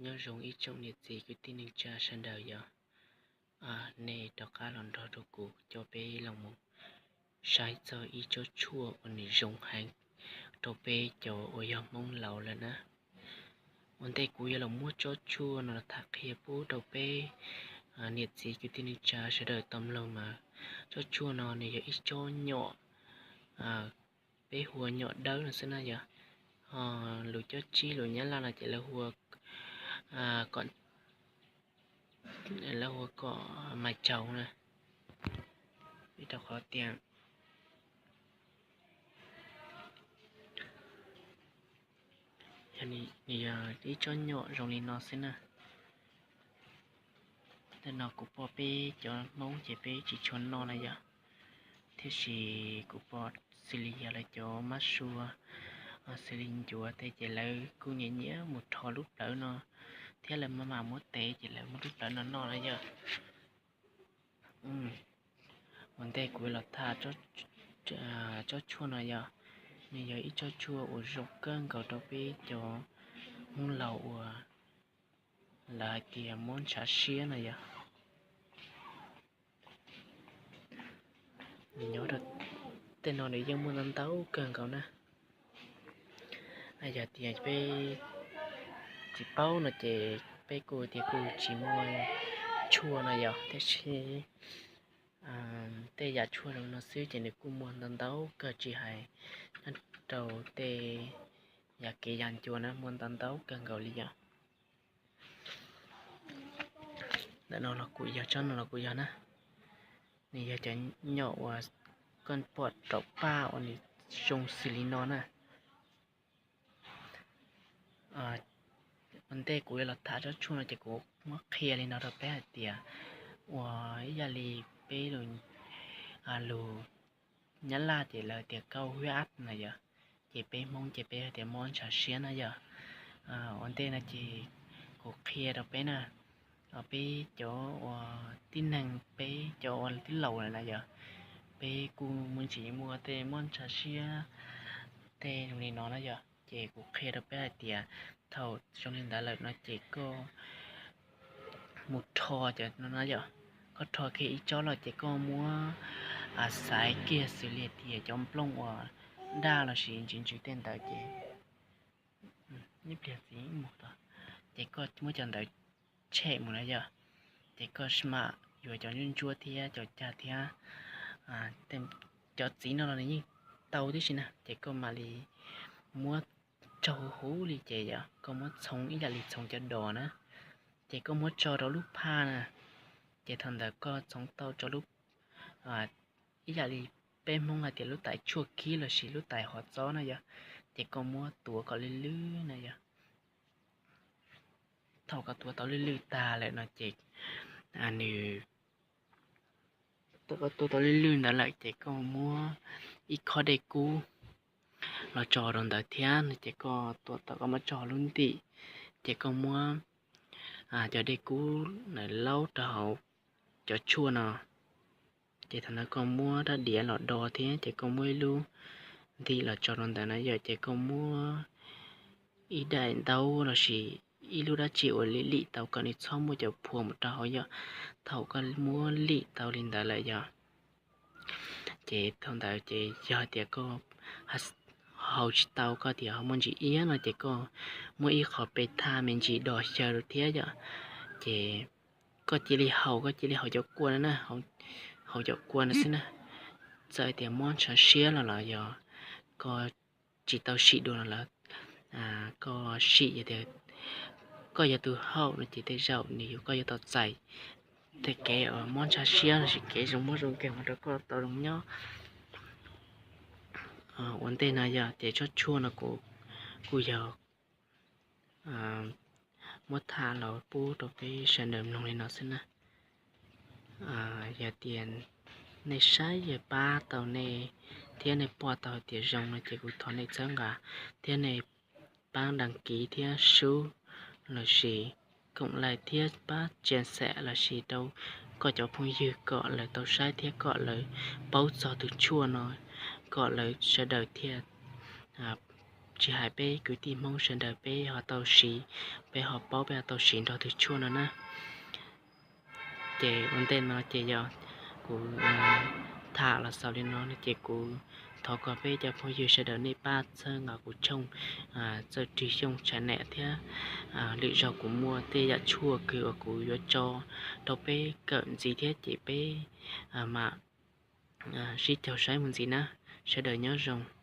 Nyob zoo ib tsoom niam txiv kwv tij neej tsa sawv daws yog, nej rov qab los nrog rau kuv coj peb los mus saib txog ib tsob tshuaj uas nws zoo heev rau peb cov uas yog Hmoob laus lawm na. Ua ntej kuv yuav los muab tsob tshuaj no los tham qhia pub rau peb niam txiv kwv tij neej tsa sawv daws tau mloog mas tsob tshuaj no nws yog ib tsob nyom, peb hu ua nyom dawb no xwb na yog. Ho lus cob tsib lus nyab laj no ces lawv hu ua, lawv hu ua kom mas tsaus na. Vim rau qhov tias nws yog ib tsob nyom zoo li no xwb na. Tej no kuv pom peb cov Hmoob ces peb tsis tshua noj na yog, tiam sis kuv pom xws li yog lawv cov mab sua, xws li ncuav tej ces lawv kuj nyiam nyiam mus rho lub plawv no, thiab lawv maj mam muab tev ces lawv muab lub plawv no noj na yog. Ua ntej kuv los tham tsob tshuaj no yog, nws yog ib tsob tshuaj uas zoo kawg nkaus rau peb cov Hmoob laus uas lawv hais tias mob ntshav siab no yog. Nyob rau tej no nws yeej muaj ntau ntau kawg nkaus na. Yog tias peb tsis paub no ces peb kuj tias kuj tsis muaj tshuaj no yog, tiam sis tej yam tshuaj zoo no xwb ces nws kuj muaj ntau ntau kawg tsis hais rau tej yam kev yam ncua na muaj ntau ntau kawg nkaus li yog. Ntawm no los kuj yog, tsob no los kuj yog na. Nws yog cov nyom uas koj pom raum paj uas nws zoo xws li no na. Ua ntej kuv yuav los tham tsob tshuaj no ces kuv muab qhia li no rau peb hais tias, uas ib yam li peb lus, lus nyab laj ces lawv tias kau huyết áp na yog, ces peb Hmoob ces peb hais tias mob ntshav siab na yog. Ua ntej no ces kuv qhia rau peb na, peb cov uas tib neeg peb cov uas twb laus lawm na yog, peb kuj muaj ntsis muaj tej mob ntshav siab tej zoo li no na yog. Ces kuv qhia rau peb hais tias thaum zoo li ntawd lawm no ces koj mus rho cov no na yog, koj rho kiag ib tsob los ces koj muab xaiv kiag xws li tias cov nplooj uas daj los sis ntsis ntsws tej ntawd ces, ces koj muab cov ntawd tshem mus na yog, ces koj mam yuav cov ntsuab ntsuab thiab cov cag thiab, cov txiv no los nws yeej tau tib si na, ces koj mam li muab tsaug huv huv li ces yog koj muab txhoov ib yam li txhoov cov dos na, ces koj muab tso rau lub phaj na, ces thaum ntawd koj txhoov tau rau lub, ib yam li peb Hmoob hais tias lub tais tshuaj kib los sis lub tais hov txob na yog, ces koj muab tuav kom lwj lwj na yog. Thaum koj tuav tau lwj lwj tag lawm no ces nws, thaum koj tuav tau lwj lwj ntawd lawm ces koj muab ib khob dej kub los tso rau ntawd thiab no ces koj tuav tau koj muab tso lub ntim, ces koj muab cov dej kub na laub rau hauv cov tshuaj no, ces thaum ntawd koj muab rab diav los do thiab ces koj muab ib lub ntim los tso rau ntawd na yog, ces koj muab ib daim ntaub los sis ib lub dab tsi uas lim lim tau kom nws txhob muaj cov phuas mus rau hauv yog. Thaum koj muab lim tau li ntawd lawm yog, ces thaum ntawd ces yog tias koj haus tsis tau, koj tias ho muaj ntsis iab no ces koj muab ib qho pe thaj me ntsis do xyaw rau thiab yog, ces koj cia li haus, koj cia li haus cov kua no na, haus cov kua no xwb na. Txawm tias mob ntshav siab los los yog koj tsis tau sim dua no lawm, koj sim tias koj yog tus haus no ces tej zaum nws yuav, koj yuav tau txais tej kev uas mob ntshav siab los sis kev zoo mob zoo nkeeg mus rau koj tau zoo nyob. Ua ntej no yog ces tsob tshuaj no kuv kuj yog muab tham los pub rau peb sawv daws mloog li no xwb na. Yog tias nej saib yog pab tau nej thiab nej pom tau hais tias zoo no ces kuv thov nej txhawb nqa thiab nej pab đăng ký thiab sub los sis koom like thiab pab chia sẻ los sis rau koj cov phooj ywg kom lawv tau saib thiab kom lawv paub txog tus tshuaj no, kom lawv sawv daws thiaj tsis hais peb kwv tij Hmoob sawv daws peb ho tau siv, peb ho paub peb ho tau siv nrog tus tshuaj no na. Ces ua ntej no ces yog kuv tham los xaus li no ces kuv thov kom peb cov phooj ywg sawv daws nej pab txhawb nqa kuv tshooj Txawj Rig Xyooj channel thiab. Lwm zaug kuv muaj tej yam tshuaj kws uas kuv yuav tso rau peb kawm ntxiv thiab ces peb mam sib caug saib mus ntxiv na. Sawv daws nyob zoo.